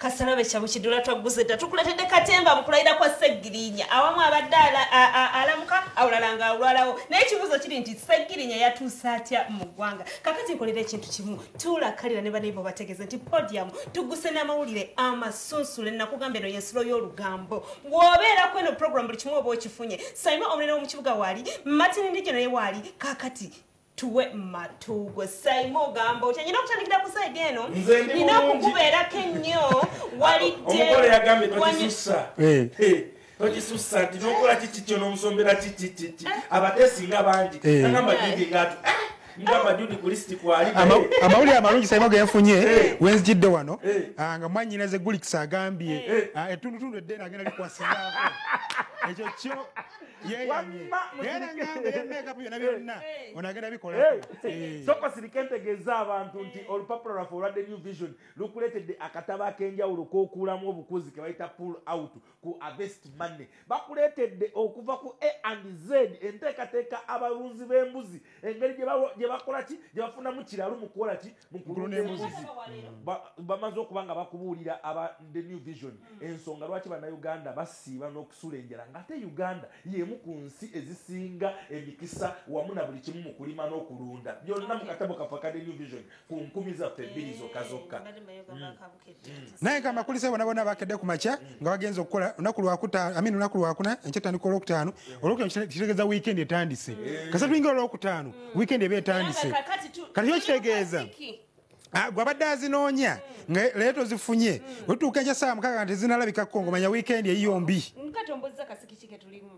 Kasalabe kya bukidula twaguze dda tukuletedde katemba mu kulayira kwa Ssegirinya awamu abadde alamuka awulala nga awulalawo naye ekibuuzo kiri nti Ssegirinya yatuuse atya mu ggwanga. Kakati nkolera ekintu kimu tuulakalira ne baneibo bategeeze nti podium tuguse n'amawulire amasunsule nakugamba eno y'ensulo y'olugambo bw'obeerako eno program buli kimu oba okifunye. Saima omunene w'omu kibuga waali, Martin Ndijjo naye waali. Kakati tuwe matugo Saimo ogamba otya? Nyina okutandikira ku side eno nina okukubeerako ennyo walidde omugole yagambye tokisussa tokisussa nti nokola kiki kyo n'omusombera kiki kiki abatesinga bangi agamba Judy ngatu ngamba Judy ku list kwali. Amawulire amalungi Saimo genfunye wenzijidde wano nga mwannyinaze Gulix agambye ettundutundu eddene agenda likwasiraako ekyo kyo yeyamye era ngamba emeka byonna byonna onagenda bikola. Soko sirike ntegeeza abantu nti olupapula lwaffe olwa The New Vision lukuleetedde akatabo ak'enjawulo k'okuulamu obukuzi ke bayita pull out ku Harvest Money. Bakuleetedde okuva ku A and Z enteekateeka abalunzi b'embuzi engeri gye bakola ki gye bafunamu kiralu mu kukola ki mu kulunda embuzi. Bamaze okuba nga bakubuulira aba The New Vision ensonga lwaki bannayuganda basiiba n'okusula enjala ng'ate Uganda y'emu ku nsi ezisinga emikisa wamu na buli kimu mu kulima n'okulunda byonna mu katabo kaffe aka The New Vision ku 2 zaffe zokka zokka. Naye nga amakulisa bonna bonna bakedde ku makya nga bagenze okukola olunaku lwakutaano amini olunaku lwakuna enkya tutandika olwokutaano olwokutaano kitegeeza weekend etandise kasa tuyingira olwokutaano weekend eba etandise kati kyo kitegeeza gwabadde azinoonya nga leero tozifunye wetuuka enkya ssaawa 6 nga tezinalabikako ng'omanya weekend eyiyo mbi.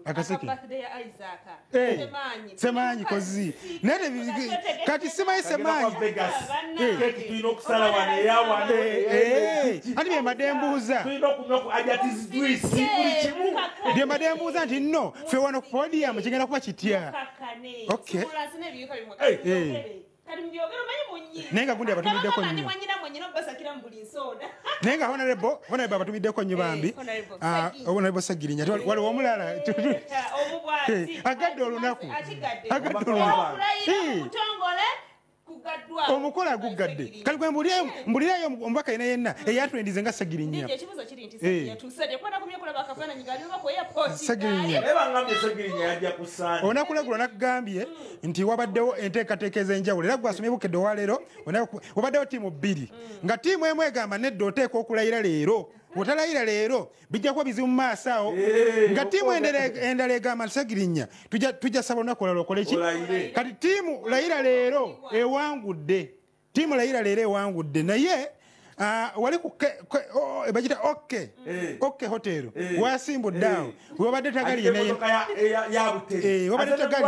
Akasiki Semanyi kozi naye kati simanyi Semanyi tulina okusala wano eyawano anti bye mbadde mbuuza tulina okunywa ku Ajati's juice buli kimu bye mbadde mbuuza nti nno ffe wano ku podium kigenda kuba kitya. Okay. Naye nga gundi abatumiddeko nnyo naye nga honorable abatumiddeko nnyo bambi Honorable Ssegirinya waliwo omulala agadde olunaku omukolo aguggadde kati gwe mbulireyo omubaka yena yenna eyatwendize nga Ssegirinya. Olunaku lweggulo nakugambye nti wabaddewo enteekateeka ez'enjawulo era gwasomye Bukedde olwaleero wabaddewo ttiimu bbiri nga ttiimu emu egamba nedda oteeka okulayira leero bw'otalayira leero bijja kuba bizibu mu maaso awo nga ttiimu endala egamba nti Ssegirinya tujja saba olunaku olulala okole ki kati ttiimu layira leero ewangudde ttiimu layira leero ewangudde naye wali ku bagita OK Hotel wasimbudde awo wabadde tagali wabadde tagali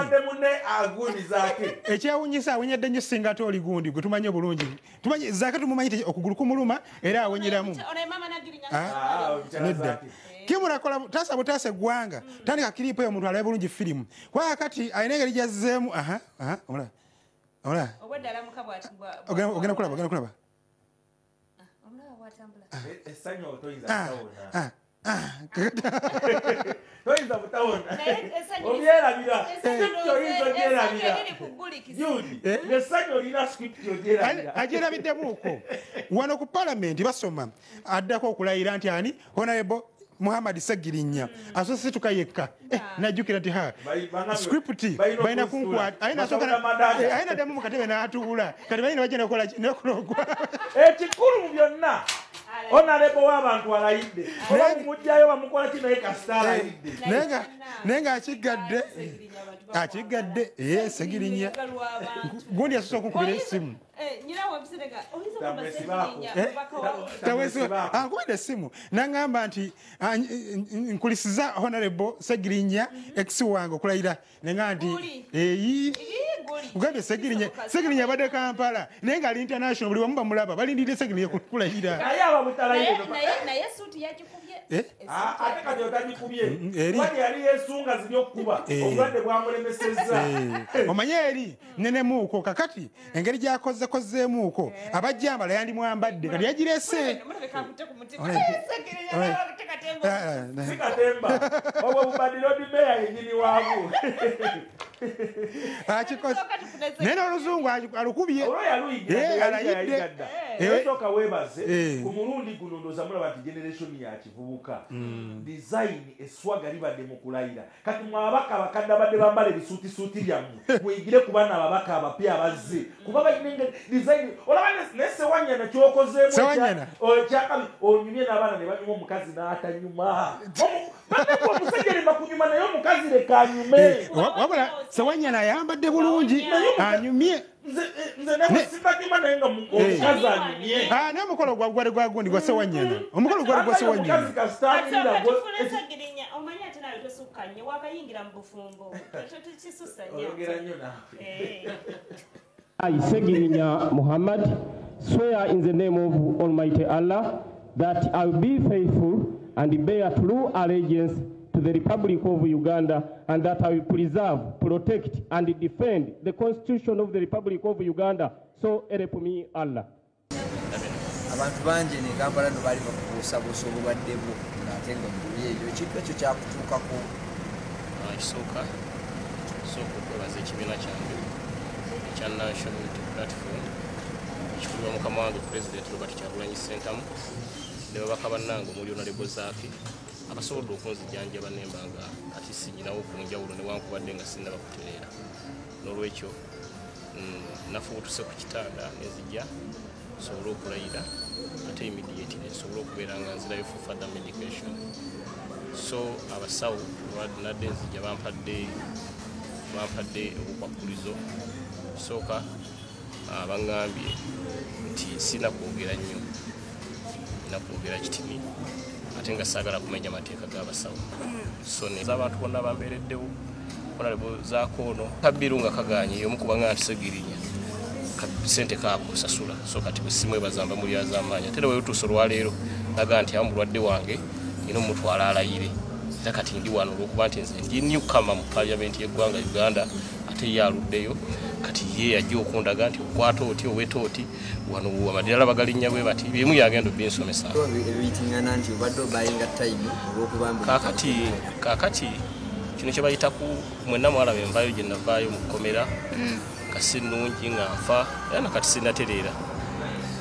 ekyewunyisa awenyedde nnyo singa ate oli gundi gwe tumanyi obulungi tumanyi Zaake tumumanyi okugulu kumuluma era awenyeramu nedda kimulakola taasa butaasa eggwanga tandika kiripo eyo omuntu alabe bulungi firimu kubanga kati alina engeri gyazzeemu omulaba ogenda kulaba ogenda kulaba essanyu toyinza butawona toyinza butawona obyerabira script oyinza ogyerabira Judy essanyu olina script ogyerabira agyerabiddemuuko wano ku palamenti basoma addako okulayira nti ani Honorable Muhammad Ssegirinya asoose situka yekka najjukira nti ha script balina kunkwata alina ddamu mu katebe n'atuula kati balina bagenda nekola ogwa ekikulu mu byonna Honorable w'abantu alayidde oba mumugjayo bamukola ki naye kasita alayidde naye ng'akiggadde akiggadde Ssegirinya gundi yasoose okunkubira essimu ankubidde essimu n'aŋŋamba nti nkulisiza Honorable Ssegirinya ex wange okulayira neŋŋamba nti eyi ugambye Ssegirinya Ssegirinya abadde Kampala naye ng'ali international buli wamu bamulaba balindidde Ssegirinya kulayira naye abamutalayire naye suuti yagikubye ate kati otagikubye wali yali yesunga ziri okukuba obulwadde bwamulemesezza omanye eri nenemuuko kakati engeri gyakozekozeemuuko abajjambala yandimwambadde kati yagirese si katemba obwo bubadde Lord Mayor yennyini waabwo naye n'oluzungu alukubye alayidde. Sooka weebaze ku mulundi guno, ndowooza mulaba nti generation ya kivubuka, design eswaga libadde mu kulayira. Kati mwe ababaka abakadde abadde bambala ebisuutisuuti byammwe, muyigire ku baana ababaka abapya abazze, kuba balina engeri design. Olaba ne Sewanyana kyokozeemu ekyakabi, onyumye n'abaana ne banyuma, omukazi n'atanyuma. Bannange, omusajja lema kunyuma, naye omukazi leka anyume. Wabula Sewanyana ayambadde bulungi, anyumye. Nze nawe sitanyuma, naye nga omukazi anyumye. Ah, naye omukolo gwali gwa gundi gwa Sewanyana, omukolo gwali gwa Sewanyana. Omukazi kasita. Segirinya, omanyi ate nawe tosukka nnyo, wakayingira mu bufumbo, tekisusa nnyo. Oyogera nnyo naawe. I, Segirinya Muhammad, swear in the name of Almighty Allah that I will be faithful and bear true allegiance to the Republic of Uganda and that I will preserve, protect, and defend the Constitution of the Republic of Uganda. So help me Allah. Abantu bangi ne Kampala no baali bakubuusabuusa obulwadde bwo, ng'ate nga mubuli eyo ekintu ekyo kyakutuukako. Ekisooka, sooka okwebaza ekibiina kyange ekya National Unity Platform ekikulirwa mukama wange President Robert Kyagulanyi Ssentamu ne babaka bannange omuli Honorable Zaake, abasobodde okunzijanjaba nemba nga kati sinyinawo ku njawulo newankubadde nga sinnaba kutereera. N'olwekyo nafuutuse ku kitanda nenzijja nsobole okulayira, ate immediately nsobole okubeera nga nzirayo for further medication. So abasawo nadde nzijja bampadde obukwakkulizo. Sooka baŋŋambye nti sina kwogera nnyo, nina kwogera kitini, ate nga saagala kumenya mateeka g'abasawo. So ne abantu bonna bambeereddewo, Honorable Zaako ono kabbiru nga kaganye y'omu kubanga nti Segirinya sente kaako sasula. So kati bwe simwebaza mba mulyazaamaanyi. Ate era wetuuse olwaleero naga nti awo mulwadde wange nina omutwala alayire, era kati ndi wano olw'okuba nti nze ndi newcomer mu parliament y'eggwanga Uganda, ate ye aluddeyo. Kati ye yajja okundaga nti okwata oti, oweta oti, wano amadirala bagalinnya bwe bati, byemu yagenda obinsomesa. Ebiyitiŋŋana nti obadde obayinga time olw'okuba Kaakati kino kye bayita ku mwenna mwalaba envaayo gye navaayo mu kkomera nga si nnungi, nga nfa, era nakati sinnatereera.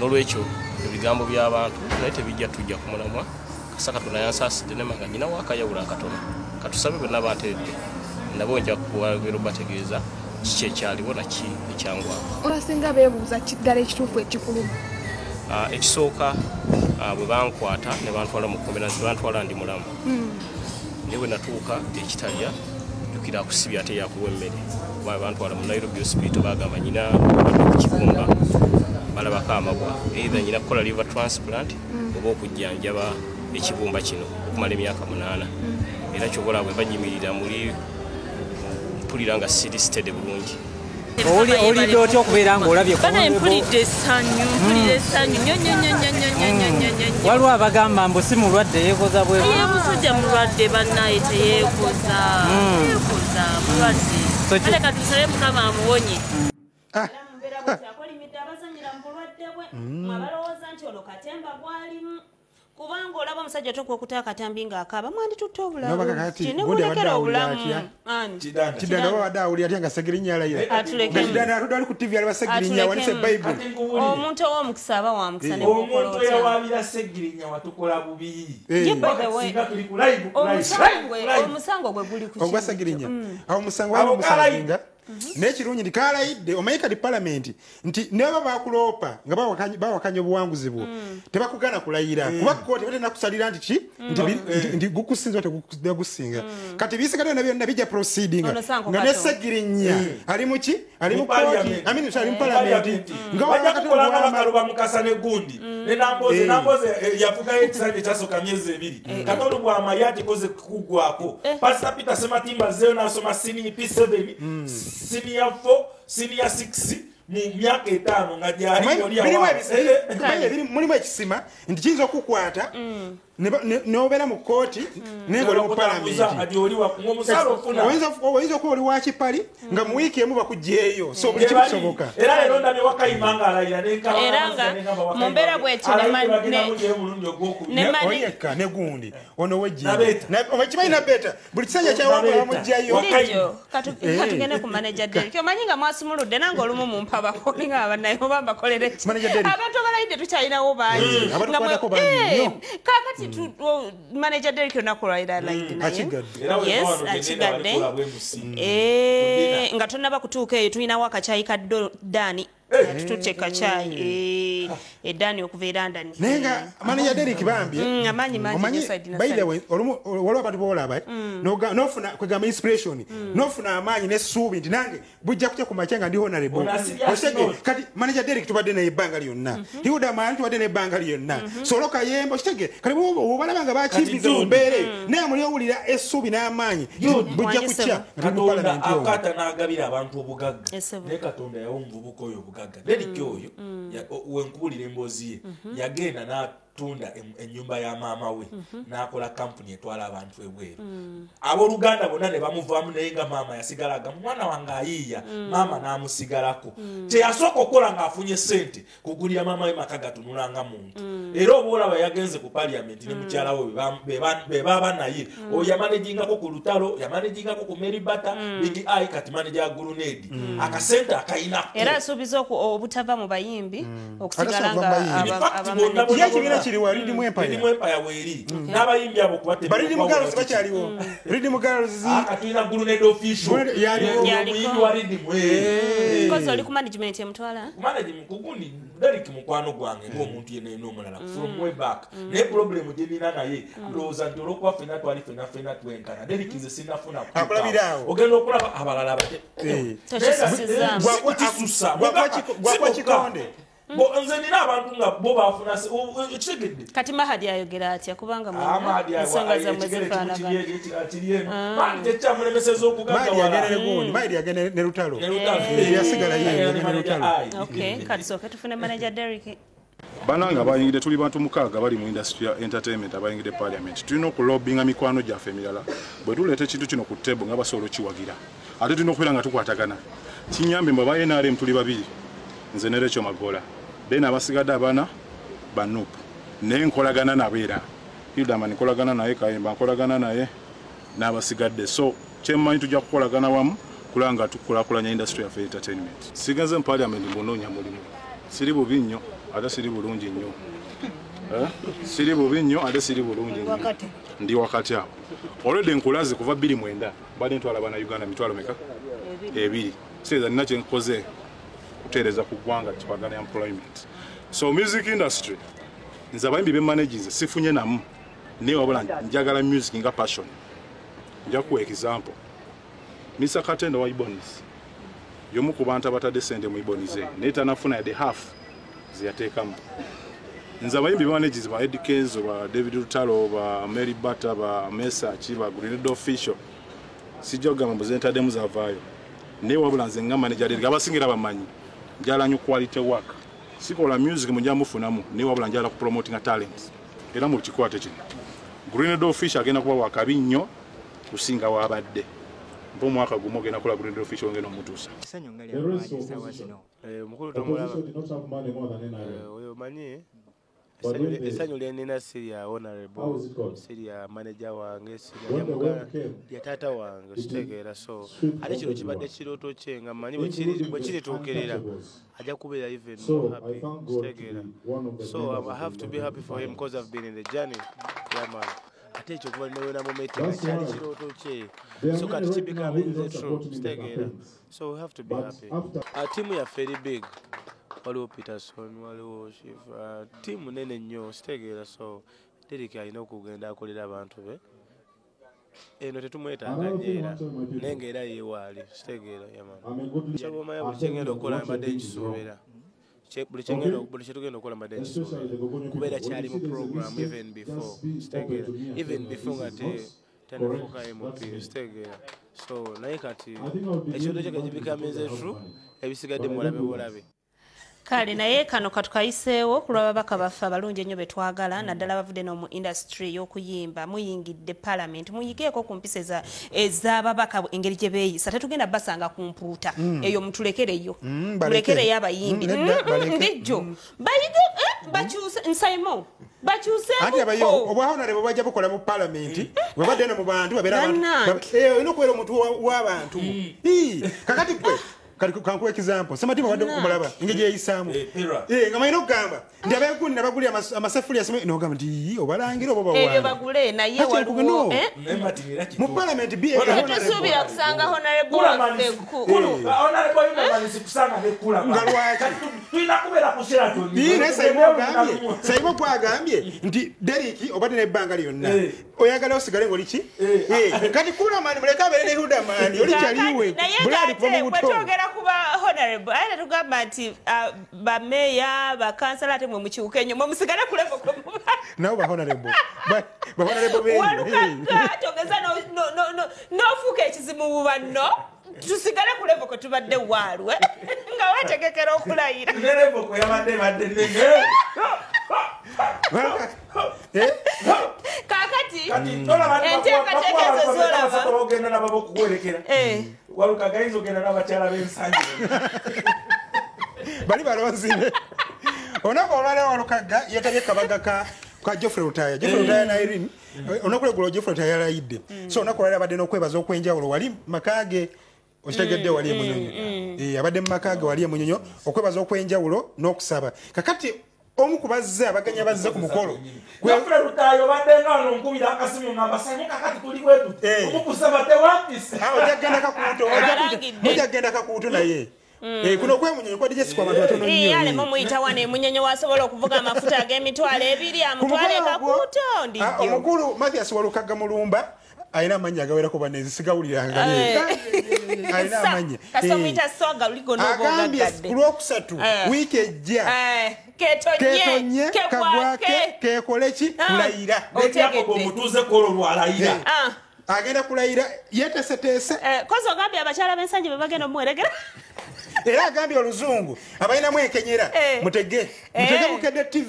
N'olwekyo ebigambo by'abantu naye tebijja tujja ku mulamwa. Kasa Katonda yansaasidde nema nga nyinawo akayawulo akatono. Katusabe bonna banteredde nabo nja kuwagera obategeeza kiki ekyaliwo naki ekyangwako. Abasinga beebuuza kiddala ekituufu ekikuluma. Ekisooka, bwe bankwata ne bantwala mu kkomera, nze bantwala ndi mulamu, naye bwe natuuka ekitalya jjukira akusibya ate yakuwa emmere, kuba bantwala mu Nairobi Hospital, bagamba nyina badde ku kibumba balabako amabwa, either nyina kukola liver transplant oba okujjanjaba ekibumba kino okumala emyaka 8. Era kyobola bwe banyimirira muli mpulira nga siri steady bulungi. Owulidde otya okubeera ng'olabye? Bana, mpulidde essanyu, mpulira essanyu nnyo nnyo nnyo nnyo nnyo nnyo nnyo nnyo nnyo. Waliwo abagamba mbu si mulwadde, yeekoza bwe. Ye musajja mulwadde bannaye, teyeekoza, teyeekoza, mulwadde. Kale katusabe Mukama amuwonye. Era mumbeera bweti akolimidde abazanyira mu bulwadde bwe, mwabalowooza nti olwo katemba gwalimu, kubanga olaba omusajja tokuwa okuta akatambi ng'akaaba, mwanditutte obulamu nebulekera obulamu. Kidanda oba badde awulira atya nga Segirinya alayira? Atulekemu. Kidanda atudde ali ku TV alaba Segirinya awanise Bayibuli. Omuntu ow'omukisa aba wa mukisa ne bw'okola Omuntu otya. Eyawaabira Segirinya watukola bubi. Ye, by the way, Singa tuli ku live, ku live, omusango live, live. Omusango gwe guli ku Ogwa kintu. Segirinya awo omusango wali Abo omusanginga, naye kirungi nti kalayidde. Omanyi kati palamenti nti neba bakuloopa nga bawakanya obuwanguzi bwo, tebakugaana kulayira, kuba kooti batenda kusalira nti ki nti gukusinza oba tegusinga. Kati bisigadde byonna byonna bijja proceedinga Ono Sanko nga ne Kato. Segirinya ali muki, ali mu Mu kooti. parliament. I mean, sorry, ali mu palamenti nga Bajja wakati kukola nga ogwama- Bakaluba Mukasa ne gundi ne Namboze. Namboze yafugayo ekisanja ekyasooka myezi 2. Katonda bw'amaye agikoze kugwako. Pastor Peter Sematimba azzeeyo n'asoma senior P7, senior 4, senior 6 mu myaka 5 nga gyali oli Birimu awa. Mulimu ekisima nti kiyinza okukwata. N'obeera mu kkooti naye ng'oli mu palamenti. Oyinza okuba oli wa kipali nga mu wiiki emu bakuggyeeyo, so buli kimu kisoboka. Era leero ndabye Wakayima ng'alayira Era nga mu mbeera bw'etyo oyekka ne gundi ono wejjinja okimanyi Nabeeta buli kisanja kyawangula bamuggyayo. Katugende ku manager Derrick. Omanyi nga mwasumuludde nange olumu mumpabako nga abannaye oba mbakolere ki. Abantu abalayidde tukyalinawo bangi. Kaakati manager Derrick olunaku lwaleero alayidde naye. Yes, akigadde. Nga tonnaba kutuuka eyo tulinawo akacaayi ka Dani. Tututte kacaayi Dani okuva e London. Naye nga manager Derrick bambi amaanyi mangi. By the way, waliwo abantu boolaba n'ofuna kwegamba inspiration, n'ofuna amaanyi n'essuubi nti nange bujja kutya ku makya nga ndi honorable. Kati manager Derrick tubadde naye ebbanga lyonna, Hilda Mani tubadde naye ebbanga lyonna, Solo Kayemba okitege. Kati bw'obalaba nga bakimbize mu mbeera eyo naye muli owulira essuubi n'amaanyi bujja kutya nga tuli mu palamenti omwo. Katonda akata n'agabira abantu obugagga, naye Katonda yawa omuvubuka oyo obugagga. Derrick oyo wenkubulira emboozi ye, yagenda n'atunda ennyumba ya maama we n'akola kampuni etwala abantu ebweru. Abooluganda bonna ne bamuvaamu naye nga maama yasigala agamba mwana wange ayiiya, maama n'amusigalako. Kyeyasooka okukola ng'afunye ssente kugulira maama we maka gatunulanga muntu. Era oba olaba yagenze ku parliament ne mukyala we be baba naye. Oyo yamanagingako ku Lutalo, yamanagingako ku Mary Bata, Big Eye, kati manager Grenade. Akasente akayinako. Era asuubiza obutava mu bayimbi okusigala nga ekibiina kiri wa Rhythm Empire. Rhythm Empire weeri. N'abayimbi abo kuba Ba Rhythm Girls bakyaliwo. Rhythm Girls tulina Grenade official. Omuyimbi wa Rhythm. Kozi oli ku management emutwala? Ku management kugundi Derrick mukwano gwange ng'omuntu yenna yenna omulala from way back. Naye problem gye nina naye ndowooza nti olw'okuba ffenna twali ffenna twenkana. Derrick nze sinnafuna akulabiraawo. Ogenda okulaba abalala bate. Kisusa. Gwakwa kikonde. Nze nina abantu nga bo bafuna ekitegedde. Kati Mahadi ayogera atya kubanga mwenna ensonga zammwe zifaanagana. Mahadi tekyamulemeseza okugaggawala. Mahadi yagenda ne Lutalo. Yasigala ye ne Lutalo. Okay, kati sooke tufune manager Derrick. Banange abayingidde tuli bantu mukaaga bali mu industry ya entertainment abayingidde parliament. Tulina okulobinga mikwano gyaffe emirala bwe tuleeta ekintu kino ku table nga basobola okiwagira. Ate tulina okubeera nga tukwatagana. Kinyambe mwe aba NRM tuli babiri, nze ne Rachel Magola. Then abasigadde abaana ba NUP. Naye nkolagana nabo era. Hilda Mani nkolagana naye, Kayemba nkolagana naye n'abasigadde. So kyemmanyi tujja kukolagana wamu kulaba nga tukulaakulanya industry yaffe entertainment. Sigenze mu parliament mbunoonya mulimu. Siri bubi nnyo ate siri bulungi nnyo. Siri bubi nnyo ate siri bulungi nnyo. Ndi wakati awo. Already nkulaze kuva 2009 mbadde ntwala bannayuganda mitwalo meka? Ebiri. Seeza nina kye nkoze kutereeza ku ggwanga kikwagana employment. So music industry nze abayimbi be managinze sifunye namu naye wabula njagala music nga passion. Nja kuwa example. Mr. Katendo wa Ibonies y'omu ku bantu abatadde ssente mu Ibonies naye tanafuna yadde half ze yateekamu. Nze abayimbi be managinze ba Eddie Kenzo, ba David Lutalo, ba Mary Bata, ba Mesa ki, ba Grenade Official sijja kugamba mbu ze ntaddemu zavaayo. Naye wabula nze nga manager Derrick abasingira bamanyi njagala nnyo quality work. Sikola music mujja mufunamu naye wabula njagala ku promoting talents. Era mu kikwate kino Grenade Official agenda kuba wakabi nnyo kusinga wabadde. Mpa omwaka gumu ogenda kukola Grenade Official ngenda omutuusa. Omukulu tomulaba oyo omanyi essanyu lye nnina si lya honorable, si lya manager wange, si lya taata wange, okitegeera. So ate kino kibadde kirooto kye nga mmanyi bwe kirituukirira ajja kubeera even more happy, okitegeera. So I have to be happy for him because I've been in the journey. Yeah, man. Ate ekyo kuba newena mu meeting kyali kirooto kye, so kati kibikaminze true, okitegeera. So we have to be happy. Ttiimu yaffe eri big. Waliwo Peterson, waliwo Shifa, ttiimu nene nnyo, okitegeera. So Derrick alina okugenda akolera abantu be. Eno tetumwetaaga nnyo era naye ng'era yeewaali, okitegeera. Kyaba omanya buli kyengenda okukola mbadde nkisuubira. Buli kyetugenda okukola mbadde nkisuubira kubeera kyali mu program even before, okitegeera. Even before nga tanafuuka MP, okitegeera. So naye kati ekirooto kye kibikaminze true, ebisigadde mulabe bulabe. Kale naye kano katukayiseewo ku lw'ababaka baffe abalungi ennyo be twagala, naddala bavudde no mu industry y'okuyimba. Muyingidde parliament, muyigeeko ku mpisa ez'ababaka engeri gye beeyisa. Tetugenda basanga ku mpuuta eyo, mutulekereyo, mulekereyo abayimbi ndijjo bayige, bakyuse nsaimo bakyuseeko. Obwa honorable bajja bukola mu parliament, bwe badde no mu bantu babeera abantu, olina okubeera omuntu w'abantu. Kakati gwe kankuwa example, Sematimba wadde omulaba engeri gyeyisaamu, nga malina okugamba nti abegundi nabagulira amasafuli nogamba nti obalangira oba ebyo bagule, naye waliwo mu parliament tetusuubira kusanga honorable waffe. Saimo kwagambye nti Derek obadde n'ebbanga lyonna oyagala osigale ng'oli ki? Kati Kulamani muleke abeere ne Hudamani oli kyaliwe bulali kuva mu buto. Kuba honorable aye tugamba nti bameya bakansala ate mwe mukiwuka ennyo mwe musigale ku level kwe muba nabo ba honorable ba honorable benyu Walukagga togeza n'ofuuka ekizibu mu banno, tusigale ku level kwe tubadde waalwe nga weetegekera okulayira. Kaakati enteekateeka ezo z'olaba ogenda nabo okuwerekera Walukagga ayinza ogenda n'abakyala b'ensangi bali balonzire. Olunaku olwaleero Walukagga yeetabye kabaga ka Geoffrey Lutaaya. Geoffrey Lutaaya na Irene, olunaku lweggulo Geoffrey Lutaaya yalayidde. So olunaku olwaleero abadde n'okwebaza okw'enjawulo wali maka ge, okitegedde, wali e Munyonyo. Abadde mu maka ge wali e Munyonyo okwebaza okw'enjawulo n'okusaba. Kakati omu ku bazze abaganya bazze ku mukolo Geoffrey Lutaaya obadde nga wano nkubira akasimu ngamba Saimo kakati tuli bwetuti omukusaba tewampise. Ojja kugenda Kakuuto naye. Kuno kwe Munyonyo kwa DJ kwa abantu batono nnyo. Ale mumuyita wano e Munyonyo wasobola okuvuga amafuta ag'emitwalo 2 amutwale Kakuuto ndijjo. Omukulu Mathias Walukagga Mulumba alina amannya agawerako banne sigawuliranga alina amannya. Kasomuyita Soga luliko n'obogaggadde. Agambye ku Lwokusatu wiiki ejja ketonye kagwake kekole ki kulayira. Omutuuze kwolwo lwalayira. Agenda kulayira yeeteeseteese. Kozi ogambye abakyala b'ensangi be bagenda omuwerekera. Era agambye oluzungu abalinamu enkenyera mutege Bukedde TV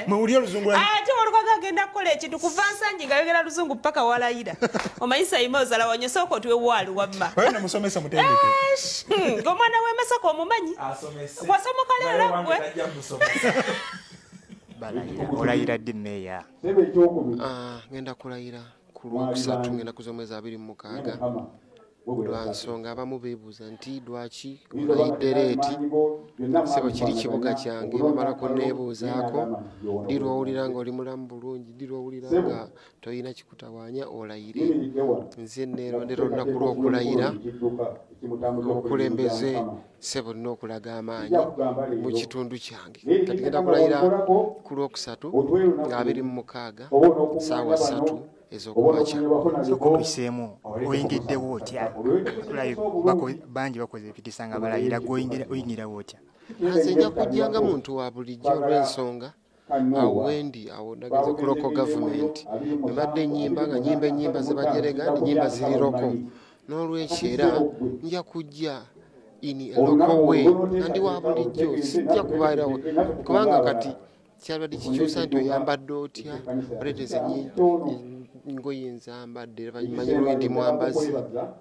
muwulire oluzungu. Ate Walukagga agenda kukola ekintu kuva Nsangi ng'ayogera luzungu paka walayira. Omanyi Saimo ozala wanyo sooka otuwe waalu wamma. Oyo namusomesa mutendeke. Ng'omwana w'e Masaka omumanyi. Wasomoka leero ggwe. Olayira ddi meeya? Ngenda kulayira ku Lwokusatu, ngenda kuza omwezi 26. Lwa nsonga abamu beebuuza nti lwaki olayidde leeti, ssebo kiri kibuga kyange, bamala kunneebuuzaako ddi lw'owulira ng'oli mulamu bulungi, ddi lw'owulira nga tolina kikutawaanya olayire. Nze neerondera olunaku lw'okulayira obukulembeze, ssebo nina okulaga amaanyi mu kitundu kyange. Kati ngenda kulayira ku Lwokusatu nga 26 ssaawa 3 ez'okumakya. Sooka otuyiseemu oyingiddewo otya? Bangi bakoze ebitiisa nga balayira, gwe oyingirawo otya? Nze nja kujja nga muntu wa bulijjo olw'ensonga awo wendi awo nagenze ku local government, mbadde nnyimba nga nnyimba ennyimba ze bajerega nti nnyimba ziri loko, n'olwekyo era nja kujja in a local way nga ndi wa bulijjo, sijja kubeerawo kubanga kati kyalwadde kikyusa nti oyambadde otya, oleeteze ngoye nzambadde bamanyi lwe ndi mwambazi.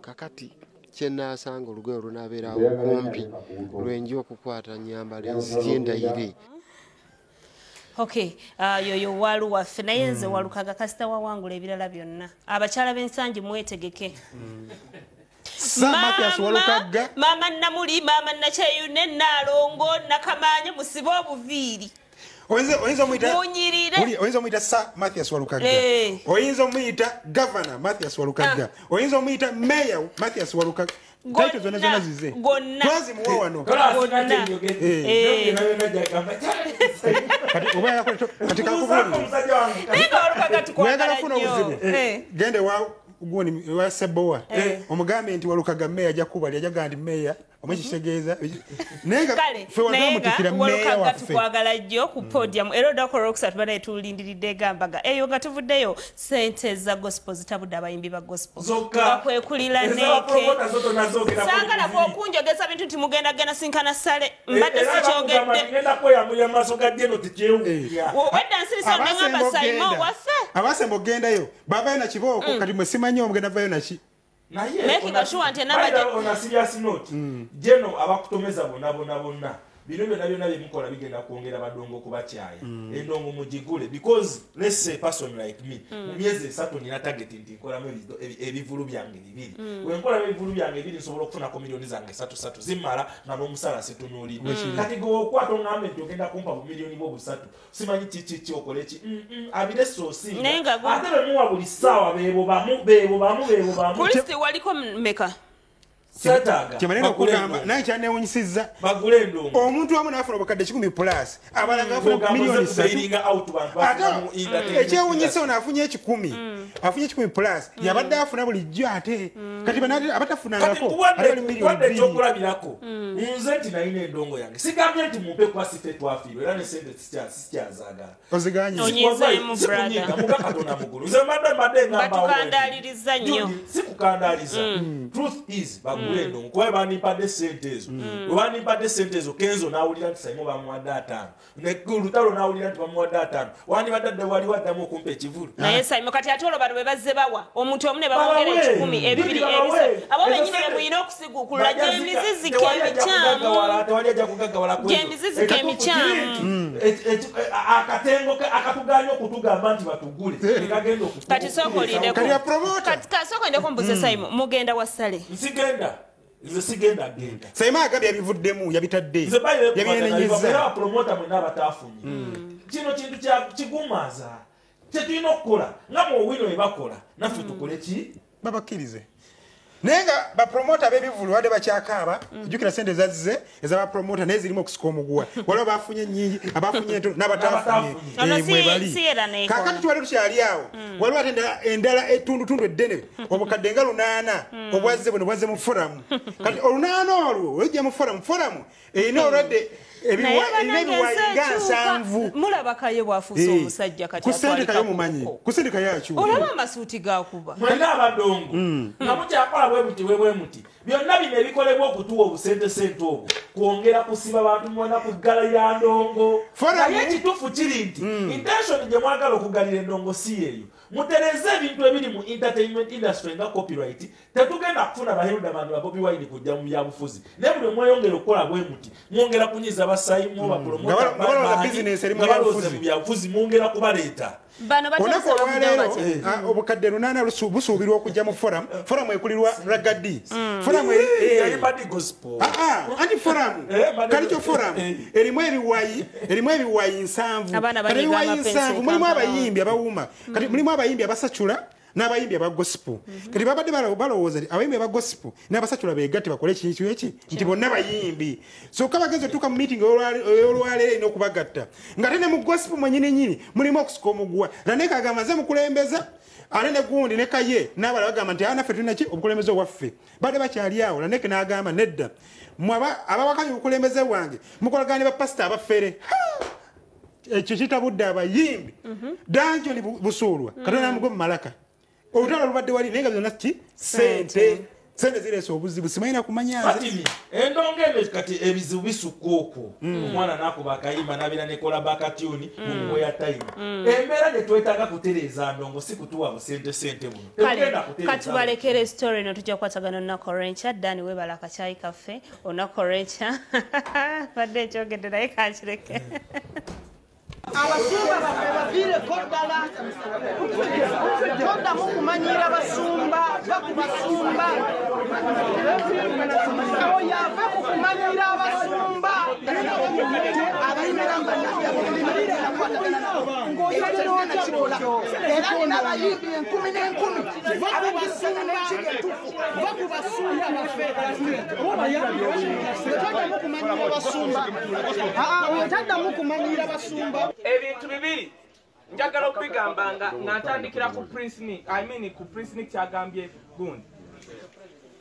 Kakati kyenaasanga olugoye olunaabeerawo kumpi lwenja okukwata nnyambala enzije ndayire. Okay, yoyo walu waffe naye nze Walukagga kasita wawangula ebirala byonna. Abakyala b'ensangi mwetegeke. Mama Namuli, mama Nakyeyune, Nalongo, Nakamanya musibe obuviiri. Oyinza omuyita Sir Mathias Walukagga, oyinza omuyita Governor Mathias Walukagga, oyinza omuyita Mayor Mathias Walukagga. Title zonna zonna zize twazimuwa wano. Kati oyagala kufuna obuzibu gende wa Sebowa omugambe nti Walukagga meya ajja kubali, ajja gamba nti meya Omukitegeeza naye nga ffe wanamutikira meeya waffe. Tukwagala jjo ku podium era olunaku olwokusatu banaye tulindiridde egambaga eyo nga tuvuddeyo sente za gospel zitabudde abayimbi ba gospel bakwekulira neke saagala okunjogeza bintu nti mugenda genda sinkana sale mbadde sikyogedde ngenda kweyamulira mu maaso ga Jeno tekyewuunya wedda nsirisa nangamba Saimo waffe abasemba ogendayo bavayo na kibooko kati mwe simanyi omugenda vayo naki. Making sure nti enamba on a serious note, Jeno abakutomeza bonna bonna bonna bino byonna byonna bye mukola bigenda kwongera badongo kubakyaya endongo mugigule because let's say person like me mu myezi 3 nina target nti nkolamu ebivulu byange bibiri we nkola ebivulu byange bibiri nsobola okufunako milioni zange 3 zimmala nga n'omusala situnuulidde kati gwe okwata ongambe nti ogenda kumpa bu milioni bwo busatu simanyi kiki okole ki abire sosinga ate bwe muwa buli ssaawa beebo bamu beebo bamu beebo bamu Polisi waliko meka kyemanene okugamba naye kyanewunyisizza omuntu wamu n'afuna obukadde 10 plus abalanga afuna miliyoni 3 ekyewunyisa ono afunye 1 afunye 1 plus yabadde afuna bulijjo ate kati abatafunangako ate bali miliyoni 2 ekyokulabirako nze nti nalina endongo yange sigambye nti mumpe kuba sife twafiirwa era ne sente sikyazaagala oziganye muga Katonda mugulu nze mbadde ngamba batukandaaliriza nnyo sikukandaliza truth is bagule endongo kuba bandimpadde sente ezo bwe bandimpadde sente ezo Kenzo n'awulira nti Saimo bamuwadde 5 ne Lutalo n'awulira nti bamuwadde 5 wandibadde adde waliwo addamu okumpa ekivulu naye Saimo kati ate olwo bano bwe bazze bawa omuntu omu ne bamwongera 10 ebibiri ebisatu abo bennyini be muyina okusigukulula gy'emiziziko emikyamu tewali ajja kugaggawala gy'emiziziko emikyamu akatengo akatuganya okutugamba nti batugule tekagenda kati sooka olindeko kati sooka olindeko mbuze Saimo mugenda wa Sale nsigenda nze sigenda genda Saimo agambye yabivuddemu yabitadde yabinenyezza era promoter mwenna abatafunye kino kintu kya kigumaza tetulina okukola nga mu wino ebakola naffe tukole ki babakkirize naye nga bapromota b'ebivulu badde bakyakaaba ojjukira sente zazze ez'abapromota naye zirimu okusika omuguwa waliwo bafunye ennyingi abafunye entono n'abataafunye mwebali kaakati tubadde tukyali awo waliwo ate endala ettundutundu eddene obukadde nga 8 obwazze buno bwazze mu foramu kati olunaana olwo olujja mu foramu foramu erina olwadde erina ebiwayi nga 7 mulaba Kaye bw'afuuse omusajja kati kusindikayo mumanyi kusindikayo akyuka olaba amasuuti gakuba mwenna abadongo nga mukyakola bwe muti bwe muti byonna bino ebikolebwa okutuwa obusente sente obwo kwongera kusiba bantu mwena kuggala ya ndongo naye ekituufu kiri nti intention gye mwagala okuggalira endongo si yeeyo mutereze ebintu ebiri mu entertainment industry nga copyright tetugenda kufuna baheruda bantu ba Bobi Wine kujja mu byabufuzi naye buli mweyongera okukola bwe muti mwongera kunyiza basayimu bapromota mu byabufuzi mwongera kubaleeta olunaku olwaleero obukadde 8 busuubirwa okujja mu forum forum ekulirwa Ragadi forum anti forum kalikyo forum erimu ebiwayi 7 kati ebiwayi 7 mulimu abayimbi abawuma kati mulimu abayimbi abasacula n'abayimbi aba gospel kati babadde balowooza nti abayimbi aba gospel n'abasacula beegatte bakole ekintu eki nti bonna bayimbi so kabagenza otuuka mu meeting olwaleero erina okubagatta ng'ate ne mu gospel mwennyini nnyini mulimu okusika omuguwa Raneka agamba nze mukulembeza ate ne gundi ne Kaye n'abalala bagamba nti naffe tulina ki obukulembeze obwaffe badde bakyali awo Raneka n'agamba nedda mmwe abawakanya obukulembeze bwange mukolagana ne bapasita abafere ekyo kitabudde abayimbi Dungeon busuulwa Katonda namugwe mu malaka olutalo lubadde wali naye nga byonna ki sente sente zireese obuzibu simanyina kumanya nze endongo eno kati ebizibu bisukka okwo omwana n'akuba akayimba n'abeera nekola bakatuni mumuweya time embeera gye twetaaga kutereeza ndongo si kutuwa busente sente buno katubalekere story eno tujja kukwatagana olunaku olw'enkya Dani weebala akacaayi kaffe olunaku olw'enkya badde nkyogedde naye kankireke Abasumba baffe baviireko ddala toddamu kumanyira basumba va ku basumba oyo ave ku kumanyira abasumba era nina abayimbi enkumi n'enkumi abakisana n'ekiri entuufu va ku basumba baffe toddamu kumanyira basumba oyo taddamu kumanyira basumba. Ebintu bibiri njagala okubigamba nga natandikira ku Prince Nick, I mean ku Prince Nick kyagambye gundi.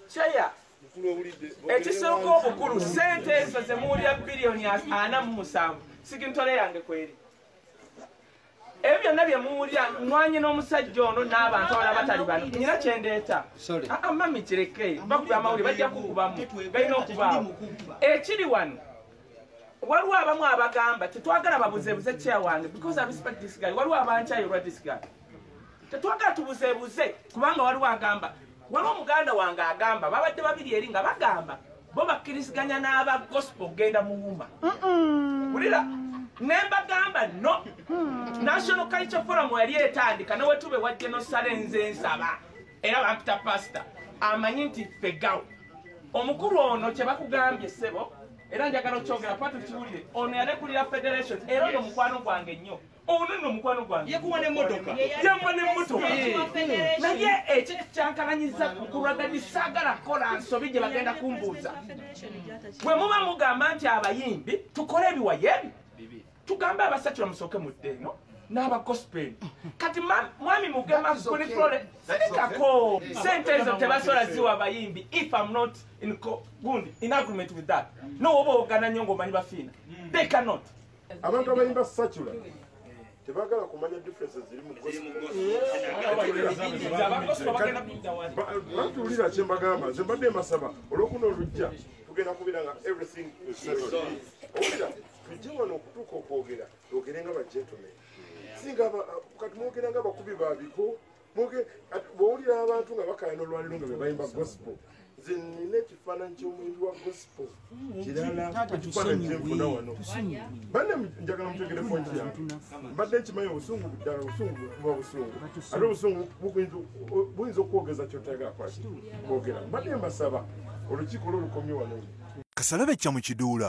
Cheya Ekisooka obukulu, ssente ezo ze muwulira biliyoni 47 sigintole yange kweri. Ebyo byonna bye muwulira nwanye n'omusajja ono n'abantu abalala batali bano. Nina kye ndeeta. Mami kireke, bakuba amawulire bajja kukubamu, galina okubaawo. Ekiri wano, waliwo abamu abagamba tetwagala babuzeebuze chair wange because I respect this guy. Waliwo abankyaye olwa this guy. Tetwagala tubuzeebuze kubanga waliwo agamba, waliwo muganda wange agamba babadde babiri eri nga bagamba bo bakkiriziganya n'aba gospel okugenda mu wuma. Wulira, ne mbagamba no. National Culture Forum yali etandika ne wetube wa General Sale nze nsaba era bampita pastor amanyi nti ffegawo. Omukulu ono kye bakugambye ssebo, era njagala okyogera patu kiwulire. Ono yalekulira federation era ono mukwano gwange nnyo. Ono nno mukwano gwange. Yakuwa n'emmotoka. Yamuwa n'emmotoka. Naye ekyo kyankalanyiza kulwagadi saagala kukola nsobi gye bagenda kumbuuza. Bwe muba mugamba nti abayimbi tukole ebiwayi ebi, tugambe abasatula musooke mudde eno n'aba gospel. Kati mwami Mugema kuli Flore, sirikako. Ssente ezo tebasobola ziwa abayimbi if I'm not in gundi in agreement with that. No oba ogana nnyo ng'omanyi bafiina. They cannot. Abantu abayimba secular tebagala kumanya differences ziri mu gospel. Batuwulira kye mbagamba, nze mbadde mbasaba olwokuna olujja tugenda kubeera nga everything is settled. Owulira, tujje wano okutuuka okwogera, twogere nga ba gentlemen. Singa kati mwogera nga bakubi babiko, bw'owulira abantu nga bakaayana olwaleero nga be bayimba gospel. Nze nina ekifaananyi ky'omuyimbi wa gospel kirala ekifaananyi kye nfuna wano. Banne njagala mutegere point yange. Mbadde nkimanyi obusungu ddala obusungu buba busungu. Ate obusungu buyinza okwogeza ky'otayagala kwogera. Mbadde mbasaba olukiiko lwo lukomye wano. Kasalabecca mu kiduula.